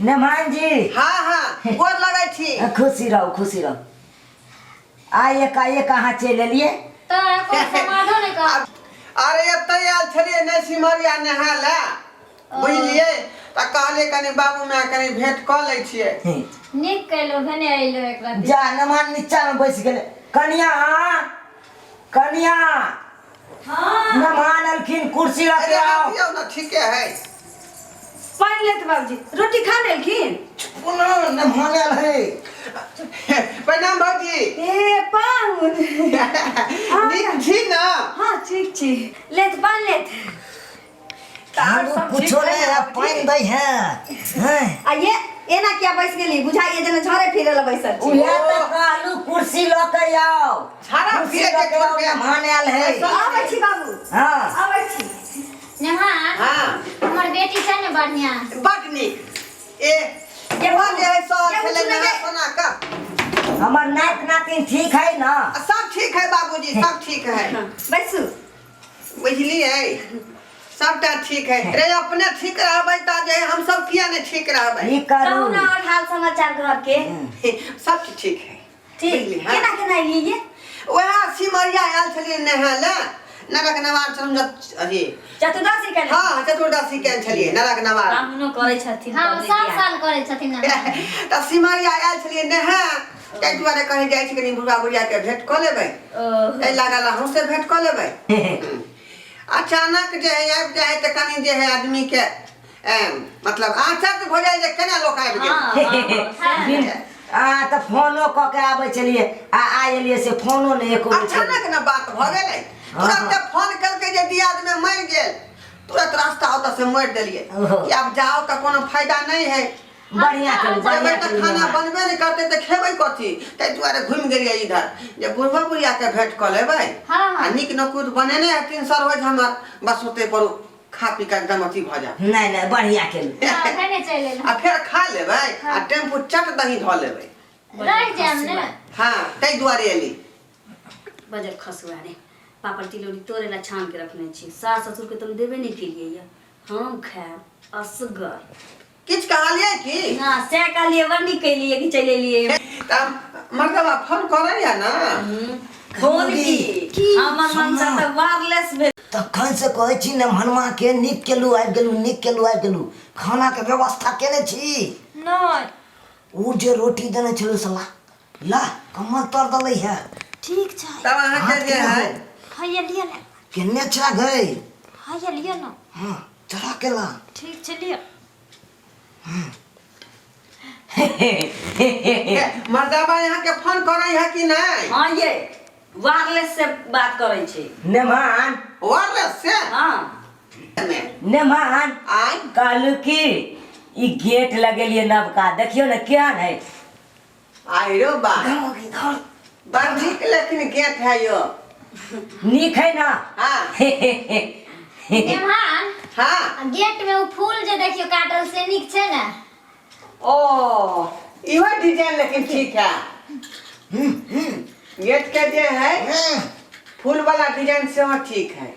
मेहमान जी। हाँ हाँ, गोर लगै छी। खुशी रहू, खुशी रहू। आइ एकाएक अहाँ चलि एलियै? तऽ कोनो समाधो नहि कह। अरे एतऽ आयल छलियै ने सिमरिया नहाय लए, बुझलियै? तऽ कहलियै कनि बाबू माय कनि भेंट कऽ लै छियै। नीक कयलहुँ भने अयलहुँ एक राति। जा, नमान नीचा में बैस गेलै। कनिया, कनिया। हाँ। मेहमान अलखिन, कुर्सी रख अरे आओ। दियौ ने, ठीके है। पानि लेत बाबूजी, रोटी खा लेलखिन? पुनः मेहमान आयल है। प्रणाम भौजी। ए पाहुन, नीक छी ने? हाँ ठीक छी। लेत पानि लेत। तऽ सब ठीक कुछो है नहीं ने है, भौजी? पानि दै है, हैं? आ ये एना किया बैस गेली? बुझाइए जेना झरे फिरे ला बैसल छी। उहे तऽ कहलू कुर्सी लऽ के आउ। झाड़ा कुर्सी फिरे लऽ के के आउ, छोड़ के। मेहमान आयल है। आबै छी बाबू। हाँ। आबै छी। नेहा। हाँ। हमर बेटी छै ने बढ़िया। बड नीक। ए ये बोल जे है सर ये छलै बुझू नहा ने। सोना कऽ। हमर नात नातिन ठीक है ना? सब ठीक है बाबूजी, सब ठीक है। बैसू। बुझलियै, सबटा ठीक है। रे अपने ठीक रहबै तऽ जे हम सब किया नहि ठीक रहबै? ई करू। कहू ना और हाल समाचार घर के। सब चीज ठीक है। ठीक। बुझली, हाँ। केना केना एलियै ये? वएह सिमरिया आयल छलियै नहाय लए, नरक नवार छलहुँ जब अथी चतुर्दशी केने। हाँ, चतुर्दशी केने छलियै नरक नवार। ब्राह्मणो करै छथिन। हाँ, पबनी सब तिहार। साल करै छथिन ने। तऽ सिमरिया आयल छलियै नहाय, ताहि दुआरे कहीं जाइ छी कनि बुढ़ा बुढ़ियाके भेंट कऽ लेबै। ओ ताहि लागल अहूँ से भेंट कऽ लेबै। अचानक जे है आबि जाइ है तऽ कनि जे है आदमीके मतलब आश्चर्य भऽ जाइ जे केना लोक आबि गेल। हाँ, हाँ, हाँ, बिन आ तऽ फोनो कऽ के आबै छलियै आ आइ एलियै से फोनो नहि एको बेर केलियै। अचानक ने बात भऽ गेलै। तुरंत फोन केलकै जे दियाद में मरि गेल, तुरंत रास्ता ओतऽ से मोड़ि देलियै ओहो। कि आब जाओ तऽ कोनो फायदा नहि है। बढ़िया केलू, जेबै बढ़िया तऽ केलू। खाना मेहमान। बनबे नहि करतै तऽ खेबै कथी? ताहि दुआरे घुमि गेलियै इधर जे बुढ़बा बुढ़ियाके भेंट कऽ लेबै। हाँ, हाँ। आ नीक नकुत बनेने हेथिन सरोज हमर, बस ओतै पर खा पी कऽ एकदम अथी भऽ जायब। नहि नहि, बढ़िया केलू। हाँ, भने चलि एलहुँ। आ फेर खा लेबै आ टेम्पू चट दही धऽ लेबै। रहि जायब ने। हाँ, ताहि दुआरे एली। बजर खसुआ रे, पापड़ तिलौरी तोरे ला छान के रखने छी। सास ससुर के तुम देबे नहीं केलिए ये, हम खायब असगर। किछु कहलियै की? ना, से कहलिए बड़ नीक केलिए कि चलि एलिए। तऽ मर्दबा फोन करैया ने? फोन की, हमर मन से तऽ वायरलेस भेल। तखन से कहै छी ने मनमा के, नीक केलू आबि गेलू, नीक केलू आबि गेलू। खाना के व्यवस्था केने छी? नहि। ओ जे रोटी देने छलू सला ला कमल तर दलै है। ठीक छै। तब अहाँके जे है। हैया लिअ ने। केने छा गई? हैया लिअ ने। हाँ, चढ़ा केला। ठीक छै, लिअ। मर्दाबा अहाँके फोन करै है कि नहि? हाँ, ये वायरलेस से बात करै छै। नेमान। वायरलेस से? हाँ। नेमान। आय। कहलू कि ई गेट लगेलिए नवका, देखियो ने केहन है। आइरो बा, बड़ नीक लेकिन गेट है यो। नीक है ना? हाँ। नेमान। हाँ। गेट में वो फूल जे देखियो काटल से नीक छै ने? ओ इहो डिजाइन लेकिन ठीक है। गेट के जे है फूल वाला डिजाइन सेहो ठीक है।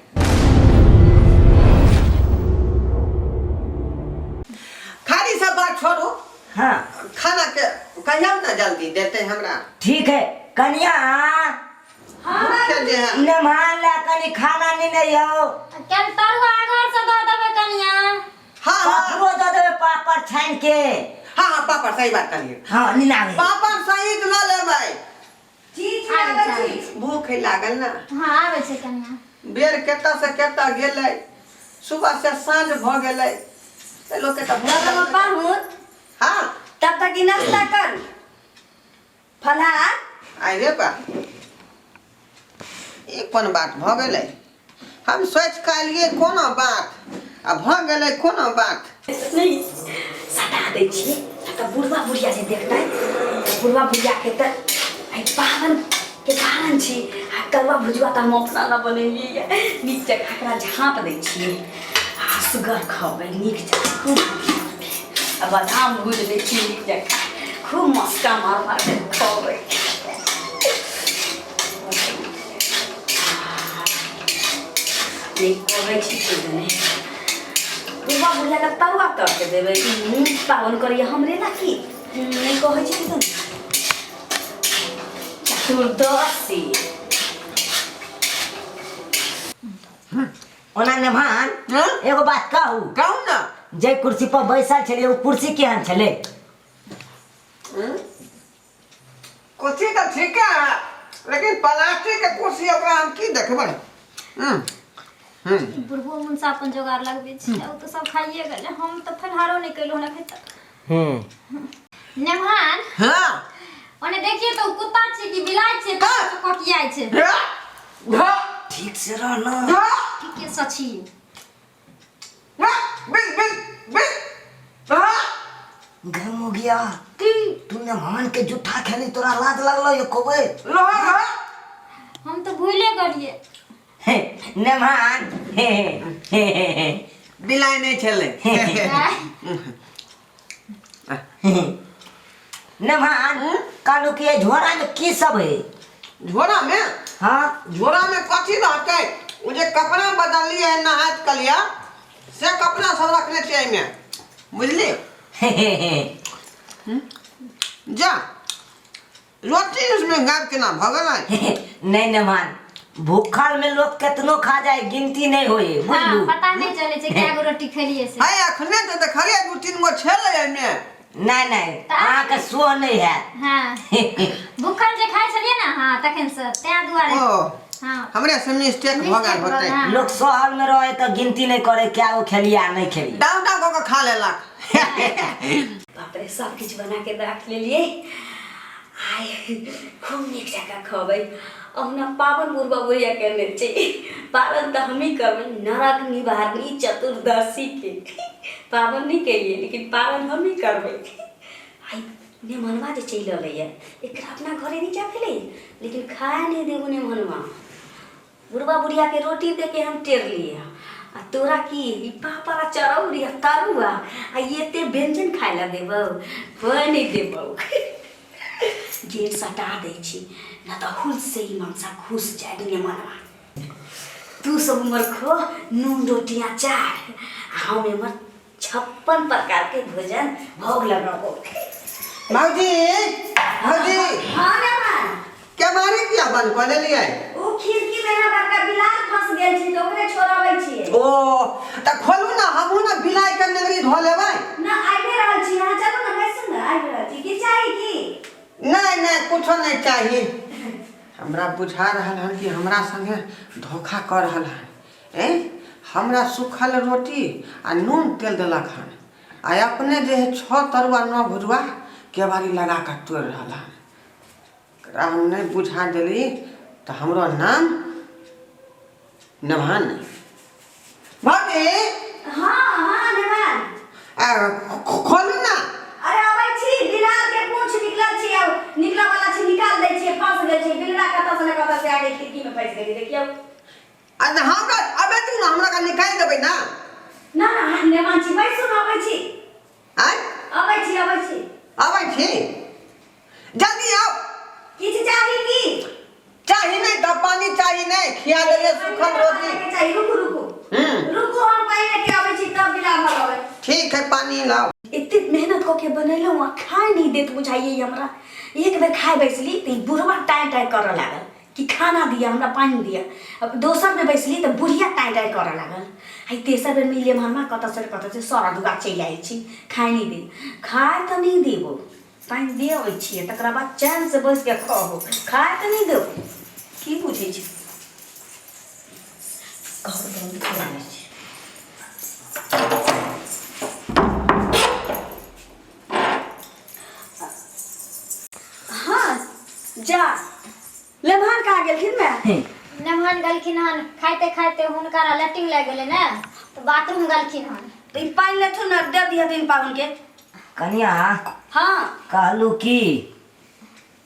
खाली सब बात छोड़ू। हाँ। खाना के कहियो ना जल्दी देते हमरा। ठीक है कनिया। भूखे जे है। मेहमान ला कनी खाना नहीं नहीं हो। केन तरुआ घर से दऽ देबै कनिया। हाँ, हाँ। पापड़ो दऽ देबै, पापड़ छानि के। हाँ हाँ, पापड़ सही बात कहलिए। हाँ, निनावे। पापड़ सहित लऽ लेबै। ठीक छै, आबै छी। भूख लागल ना? हाँ, आबै छै कनिया। बेर केतऽ से केतऽ गेलै, सुबह से साँझ भऽ गेलै, तऽ लोकके तऽ भूख लगल लगतै। पाहुन। हाँ। तब तक ई नाश्ता कर, फलहार। आइ रे बा, ई कोन बात भऽ गेलै? हम सोचि कऽ एलियै कोनो बात आ भऽ गेलै कोनो बात। नहि, सटा दै छियै तऽ बुढ़वा बुढ़िया जे देखतै, बुढ़वा बुढ़ियाके तऽ आइ पाबनि के कारण छी आ तरुआ भुजुआ तऽ हम अपना लए बनेलियै। नीक जकाँ एकरा झाँप दै छियै आ असगर खबै नीक जकाँ खूब आ बादाम भूजि लै छियै, नीक जकाँ खूब मस्का मार मार के खबै। नीक कहै छी कि नहि? बुढ़वा बुढ़िया के तरुआ तर के देबै। पावन करिए हमरे ला की नहि कहै छै तऽ चतुर्दशी। ओना नेभान, हँ? एगो बात कहू? कहू ने। जे कुर्सी पर बैसल छलियै, ओ कुर्सी केहन छलै? कुर्सी तऽ ठीके है, लेकिन प्लास्टिक के कुर्सी, ओकरा हम की देखबै? हम्म हम्म बुढ़बो मुनसा अपन जोगार लगबै छै। ओ तऽ सब खाइए गेलै, हम तऽ फलहारो नहि केलहुँ हन एखन तक। नेमहान। हाँ। ओने देखिए तऽ ओ कुत्ता छै कि बिलाइ छै? का? तऽ कोकियाइ छै। हाँ हाँ। ठीक से रह न। हाँ। ठीके सँ छी। हाँ, बिल बिल बिल, हाँ। गम हो गया की तू मेहमान के जूठा खेली? तोरा लाज लगलो ये कोबे? लोहा हाँ। हम तऽ भूले गेलियै। हे मेहमान, हे हे हे हे। बिलाइ नहि छलै। मेहमान, कहलू कि ये झोरा में की सब है? झोरा में? हाँ। झोरा में कथी रहतै? ओ जे कपड़ा बदललियै है नहाइत कलिया, से कपड़ा सब रखने छियै एहिमे, बुझली? हे हे हे। जा, रोटी उसमें गायब केना भऽ गेलै? नहीं मेहमान, भूखल में लोग केतनो खा जाए, गिनती नहीं होए। हाँ। बुझलू? पता नहि चलै छै कए गो रोटी खेलियै से। है, अखने तऽ देखलियै दू तीन गो छलै एहिमे। नहीं नहीं, अहाँके सोह नहीं है। हाँ, भूखल जे खाइ छलियै ने, हाँ, तखन से तैं दुआरे। ओ। हाँ। हमरे से मिस्टेक भऽ गेल Mistake भऽ होतै। गेल, हाँ। लोग शहर में रहे तो गिनती नहीं करे क्या वो खेलिए आ नहीं खेलिए। डाउ डाउ कऽ कऽ खा लेलक। बाप रे, सब किछु बना के राख लेलियै। आइ खूब नीक जकाँ खबै। अहुना पावन बुढ़बा बुढ़िया केने छै, पावन तऽ हमही करबै। नरक निवारणी चतुर्दशी के पावन नहि केलियै, लेकिन पावन हमही करबै। आइ नेमनवा जे चलि अलैए, एकरा अपना घरे नहि जा भेलै, लेकिन खाए नहि देबो। नेमनवा, बुढ़बा बुढ़ियाके रोटी दे के हम टेर लिए, आ तोरा की ई पापड़, चरौरी आ तरुआ आ एते व्यंजन खाय ला देबौ? कोइ नहि देबौ। गेट सटा दै छी, न तऽ हुल से ई मनसा घुस जाय। नेमनवा, तू सब उमर खो नून रोटी अचार, आ हम एमहर 56 प्रकार के भोजन भोग लगाबो। भौजी, भौजी। हाँ नेमन। केबाड़ी किया बंद कऽ लेलियै? ओ खिड़की में ना बड़का बिलार फंस गेल छै, तऽ ओकरे छोड़ाबै छियै। ओ, तऽ खोलू ने, हमहूँ ने बिलाइ के नगरी धो लेबै। ना, आबि रहल छी। अहाँ चलू ने, बैसू ने, आबि रहल छी। की चाही की? नहि नहि, कुछो नहि चाही हमरा। बुझा रहल हन कि हमरा संगे धोखा कऽ रहल हन। ए, हमरा सूखल रोटी आ नून तेल देलक हन, आ अपने जे है छओ तरुआ नओ भुजुआ केबाड़ी लगा कऽ तोड़ि रहल हन। एकरा हम नहि बुझा देली तऽ हमरो नाम नभान नहि। भौजी। हाँ हाँ नेमान। आ, खोलू ने। अरे, अबै छी। बिलार के पूंछ निकलल छी, आब निकलऽ वाला छी, निकाल दै छियै। फंस गेल छै बिलरा, कतऽ से ने कतऽ से आके खिड़की में फंस गेली, देखियौ। आ ने हमरा अबे तू ने, हमरा का निकालि देबै ना। ना ना, नेमान छी, बैसू ने, अबै छी। आँय? अबै छी, अबै छी। अबै छी, जल्दी आउ। किछु चाही की? चाही नहि तऽ पानी चाही? नहि खिया देलियै सूखल रोटी। चाही? रुकू, रुकू। रुकू, हम पानि लेके अबै छी, तब बिलार भगाबै। ठीक है, पानी लाओ। एतेक मेहनत कऽ के बनेलहुँ आ खाय नहि देत बुझाइए हमरा। एक बेर खाय बैसली तऽ ई बुढ़वा टाँय टाँय करऽ लागल कि खाना दिअ हमरा, पानि दिअ। अब दोसर बेर बैसली तऽ बुढ़िया टाँय टाँय करऽ लागल। आ ई तेसर बेर मिले हमरा कतऽसँ ने कतऽसँ सड़ दुआ चलि आयल छी। खाय नहि दे, खाय तऽ नहि देबो। पानि दे अबै छियै, तकरा बाद चैनसँ बैस कऽ खाहो। खाय तऽ नहि देबो, की बुझै छी? घर बन्द कऽ दै छी। हाँ, जा, लेमहान कहाँ गेलखिन मैं? नेमहान गेलखिन हन, खाइते खाइते हुनका लैट्रिन लागि गेलै ने, तऽ बाथरूम गेलखिन हन। तऽ ई पानि लेथुन ने, दे दिहथिन पाहुन के। कनिया। हाँ। कहलू की,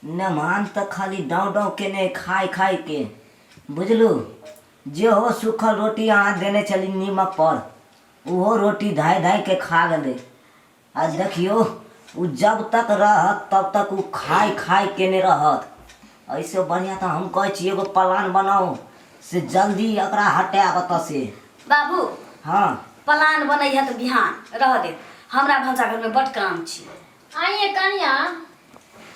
मेहमान तऽ खाली डाँव डाँव केने खाय खाय के, बुझलू? जे हो सूखल रोटी अहाँ देने छली नीमक पर, ओहो रोटी धाय धाय के खा गेलै। आ देखियौ, ओ जब तक रहत तब तक ओ खाय खाय केने रहत। एहिसँ बढ़िआँ तऽ हम कहै छी, एगो प्लान बनाउ से जल्दी एकरा हटायब एतऽ से। बाबू। हाँ। प्लान बनै है तऽ बिहान रह दे हमरा भनसा घरमे बड काम छी। आइए कनिया,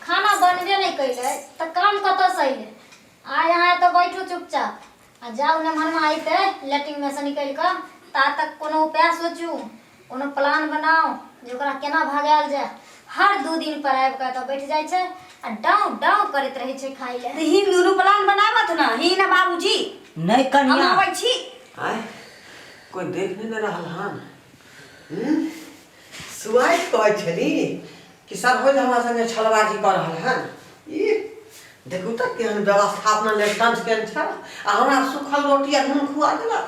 खाना बनबे नहि कैले तऽ काम कतऽसँ अइले? आइ अहाँ एतऽ बैठू चुपचाप आ जाउ नमहरमा अइते लैट्रिनमे से निकलि कऽ, ता तक कोनो उपाय सोचू, कोनो प्लान बनाउ जे ओकरा केना भगायल जाय। हर 2 दिन पर आबि कऽ एतऽ बैठ जाइ छै आ डाँव डाँव करैत रहै छै खाइ लए। तऽ ही दुनू प्लान बनाबत न ही ना बाबूजी। नहि हम कनिया। अबै छी। आँय, कोइ देख नहि ने रहल हन? सुआइत कहै छली कि सर होज हमरा संगे छलबाजी कऽ रहल हन। ई देखू तऽ केहन व्यवस्था अपना ले टंच केहन छल आ हमरा सूखल रोटी आ नून खुआ देलक।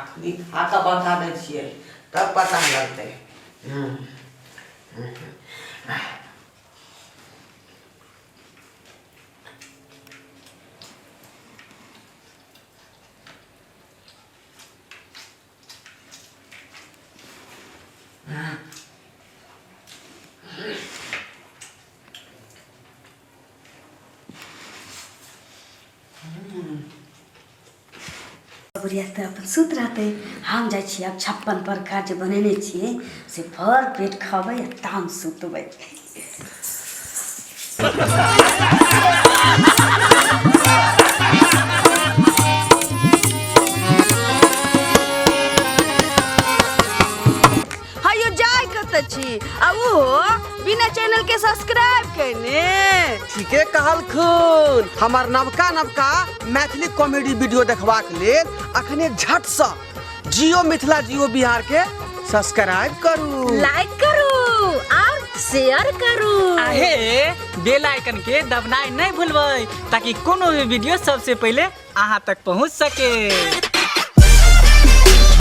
अखनी खा कऽ बता दै छियै तब पता लगतै। बुढ़िया तऽ अपन सुत रहतै, हम जाइ छियै आब 56 प्रकार जे बनेने छियै से भर पेट खबै आ तहन सुतबै। हयो जाय कतऽ छी आ ओहो बिना चैनल के सब्सक्राइब केने? ठीके कहलखुन। हमर नवका नवका मैथिली कॉमेडी वीडियो देखबाक लेल अखने झटसँ जियो मिथिला जियो बिहार के सब्सक्राइब करू, लाइक करू और शेयर करू। आहे बेल आइकन के दबनाइ नहीं भूलबै ताकि कोनो भी वीडियो सबसे पहले अहाँ तक पहुंच सके।